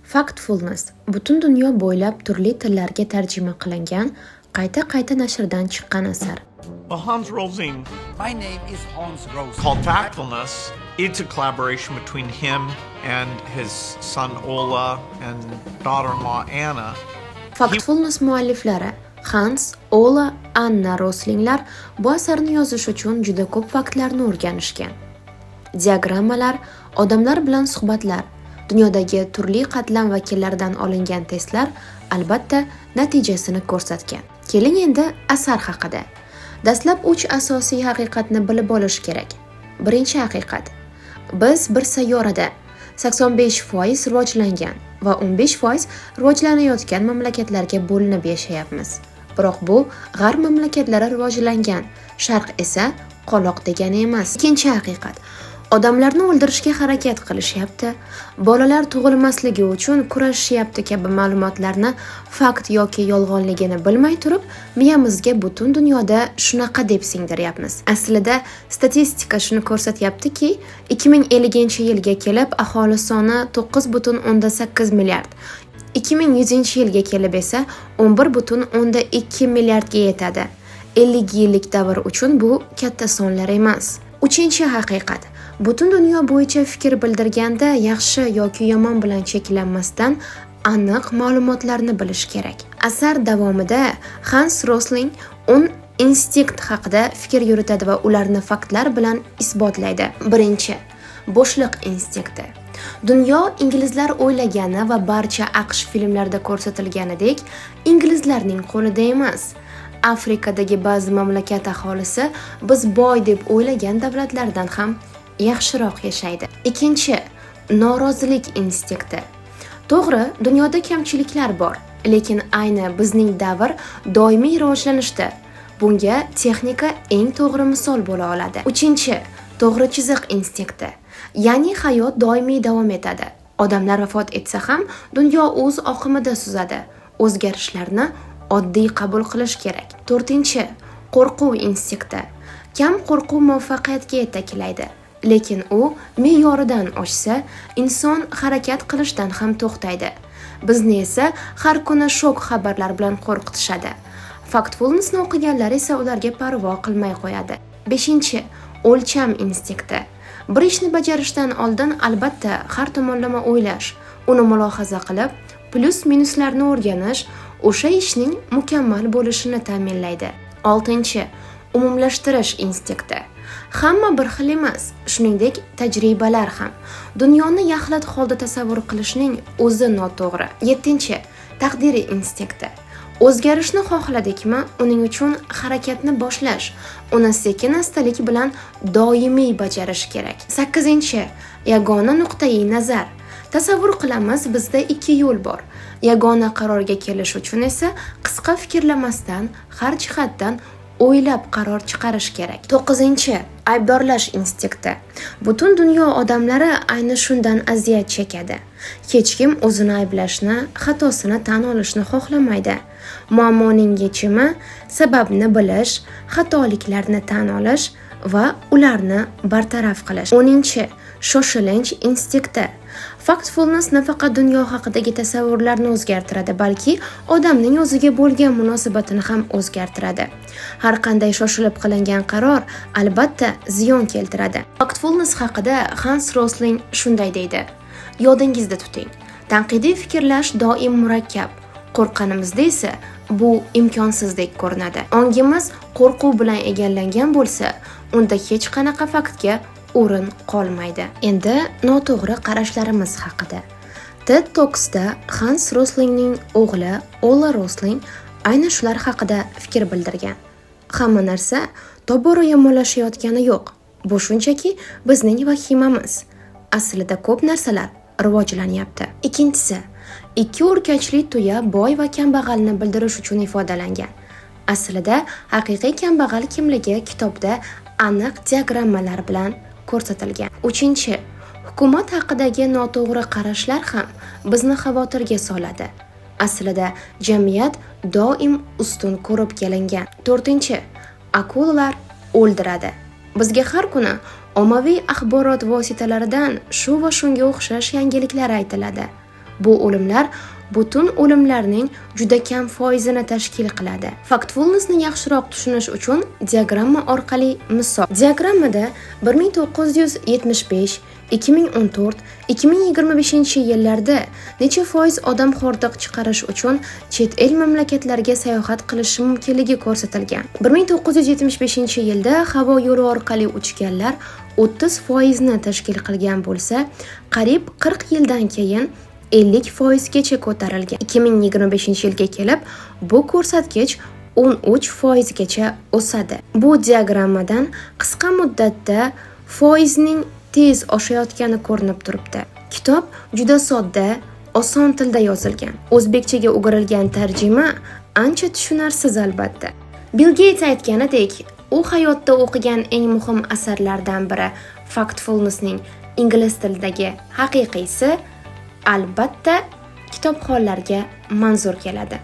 Factfulness butun dunyo bo'ylab turli tillarga tarjima qilingan, qayta-qayta nashrdan chiqqan asar. Well, Hans Rosling My name is Hans Rosling. called Factfulness. It's a collaboration between him and his son Ola and daughter-in-law Anna. Factfulness mualliflari Hans, Ola, Anna Roslinglar bu asarni yozish uchun juda ko'p faktlarni o'rganishgan. Diagrammalar, odamlar bilan suhbatlar, dunyodagi turli qatlam vakillaridan olingan testlar, albatta, natijasini ko'rsatgan. Keling, endi asar haqida. Dastlab uch asosiy haqiqatni bilib olish kerak. Birinchi haqiqat: biz bir sayyorada 85% rivojlangan va 15% rivojlanayotgan mamlakatlarga bo'linib yashayapmiz. Biroq bu g'arb mamlakatlari rivojlangan, sharq esa qoloq degani emas. Ikkinchi haqiqat: odamlarni o'ldirishga harakat qilishyapti, bolalar tug'ilmasligi uchun kurashishyapti kabi ma'lumotlarni fakt yoki yolg'onligini bilmay turib, miyamizga butun dunyoda shunaqa deb singdiryapmiz. Aslida statistika shuni ko'rsatyaptiki, 2050-yilga kelib aholi soni 9,8 milliard, 2100-yilga kelib esa 11,2 milliardga yetadi. 50 yillik davr uchun bu katta sonlar emas. Uchinchi haqiqat: butun dunyo bo'yicha fikr bildirganda yaxshi yoki yomon bilan cheklanmasdan, aniq ma'lumotlarni bilish kerak. Asar davomida Hans Rosling 10 instinkt haqida fikr yuritadi va ularni faktlar bilan isbotlaydi. Birinchi, bo'shliq instinkti. Dunyo inglizlar o'ylagani va barcha AQSh filmlarida ko'rsatilganidek inglizlarning qo'lida emas. Afrikadagi ba'zi mamlakat aholisi biz boy deb o'ylagan davlatlardan ham yaxshiroq yashaydi. Ikkinchi, norozilik instinkti. To'g'ri, dunyoda kamchiliklar bor, lekin ayni bizning davr doimiy rivojlanishda. Bunga texnika eng to'g'ri misol bo'la oladi. Uchinchi, to'g'ri chiziq instinkti. Ya'ni hayot doimiy davom etadi. Odamlar vafot etsa ham, dunyo o'z oqimida suzadi. O'zgarishlarni oddiy qabul qilish kerak. To'rtinchi, qo'rquv instinkti. Kam qo'rquv muvaffaqiyatga yetaklaydi. Lekin u me'yoridan oshsa, inson harakat qilishdan ham to'xtaydi. Bizni esa har kuni shok xabarlar bilan qo'rqitishadi. Factfulnessni o'qiganlar esa ularga parvo qilmay qo'yadi. Beshinchi, o'lcham instinkti. Bir ishni bajarishdan oldin, albatta, har tomonlama o'ylash, uni mulohaza qilib, plyus minuslarni o'rganish o'sha ishning mukammal bo'lishini ta'minlaydi. Oltinchi, umumlashtirish instinkti. Hamma bir xil emas, shuningdek tajribalar ham. Dunyoni yaxlit holda tasavvur qilishning o'zi noto'g'ri. Yettinchi, taqdiriy instinkti. O'zgarishni xohladikmi, uning uchun harakatni boshlash, uni sekin astalik bilan doimiy bajarish kerak. Sakkizinchi, yagona nuqtai nazar. Tasavvur qilamiz, bizda ikki yo'l bor. Yagona qarorga kelish uchun esa qisqa fikrlamasdan, har jihatdan o'ylab qaror chiqarish kerak. To'qqizinchi, aybdorlash instinkti. Butun dunyo odamlari ayni shundan aziyat chekadi. Hech kim o'zini ayblashni, xatosini tan olishni xohlamaydi. Muammoning yechimi sababni bilish, xatoliklarni tan olish va ularni bartaraf qilish. 10-, shoshilinch instinkti. Factfulness nafaqat dunyo haqidagi tasavvurlarni o'zgartiradi, balki odamning o'ziga bo'lgan munosabatini ham o'zgartiradi. Har qanday shoshilib qilingan qaror, albatta, ziyon keltiradi. Factfulness haqida Hans Rosling shunday deydi: "Yodingizda tuting, tanqidiy fikrlash doim murakkab, qo'rqqanimizda esa bu imkonsizdek ko'rinadi. Ongimiz qo'rquv bilan egallangan bo'lsa, unda hech qanaqa faktga o'rin qolmaydi." Endi noto'g'ri qarashlarimiz haqida. TED Talksda Hans Roslingning o'g'li Ola Rosling ayni shular haqida fikr bildirgan. Hamma narsa tobora yomonlashayotgani yo'q. Bu shunchaki bizning vahimamiz. Aslida ko'p narsalar rivojlanyapti. Ikkinchisi, ikki o'rkachli tuya boy va kambag'alni bildirish uchun ifodalangan. Aslida haqiqiy kambag'al kimligi kitobda aniq diagrammalar bilan ko'rsatilgan. Uchinchi, hukumat haqidagi noto'g'ri qarashlar ham bizni xavotirga soladi. Aslida jamiyat doim ustun ko'rib kelingan. To'rtinchi, akulalar o'ldiradi. Bizga har kuni ommaviy axborot vositalaridan shu va shunga o'xshash yangiliklar aytiladi. Bu o'limlar butun o'limlarning juda kam foizini tashkil qiladi. Factfulnessni yaxshiroq tushunish uchun diagramma orqali misol. Diagrammada 1975, 2014, 2025 yillarda necha foiz odam hordiq chiqarish uchun chet el mamlakatlariga sayohat qilishi mumkinligi ko'rsatilgan. 1975 yilda havo yo'li orqali uchganlar 30 foizni tashkil qilgan bo'lsa, qariyb 40 yildan keyin 50 foizgacha ko'tarilgan. 2025 yilga kelib bu ko'rsatkich 13 foizgacha o'sadi. Bu diagrammadan qisqa muddatda foizning tez oshayotgani ko'rinib turibdi. Kitob juda sodda, oson tilda yozilgan. O'zbekchaga o'girilgan tarjima ancha tushunarsiz, albatta. Bill Geyts aytganidek, u hayotda o'qigan eng muhim asarlardan biri Factfulnessning ingliz tilidagi haqiqiysi albatta kitobxonlarga manzur keladi.